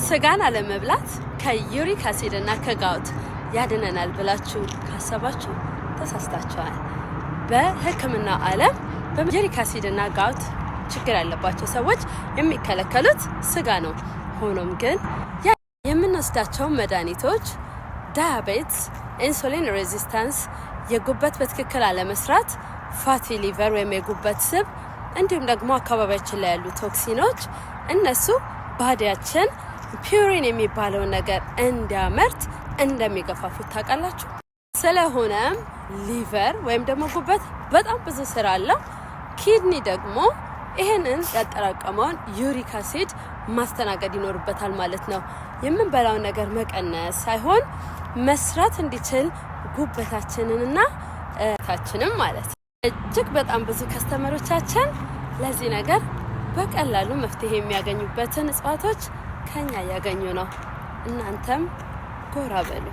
ስጋን አለመብላት ከ uric acid እና ከ gout ያድነናል ብላችሁ ካሰባችሁ ተሳስታችኋል። በሕክምና ዓለም በ uric acid እና gout ችግር ያለባቸው ሰዎች የሚከለከሉት ስጋ ነው። ሆኖም ግን የምንወስዳቸው መድኃኒቶች diabetes፣ insulin resistance፣ የጉበት በትክክል አለመስራት፣ fatty liver ወይም የጉበት ስብ እንዲሁም ደግሞ አካባቢያችን ላይ ያሉ toxin ኦች እነሱ body ያችን purine የሚባለውን ነገር እንዲያመርት እንደሚገፋፉት ታውቃላችሁ። ስለሆነም liver ወይም ደግሞ ጉበት በጣም ብዙ ስራ አለው። Kidney ደግሞ ይህንን ያጠራቀመውን uric acid ማስተናገድ ይኖርበታል ማለት ነው። የምንበላውን ነገር መቀነስ ሳይሆን መስራት እንዲችል ጉበታችንንና ታችንም ማለት ነው። እጅግ በጣም ብዙ customer ኦቻችን ለዚህ ነገር በቀላሉ መፍትሄ የሚያገኙበትን እጽዋቶች ከኛ እያገኙ ነው። እናንተም ጎራ በሉ።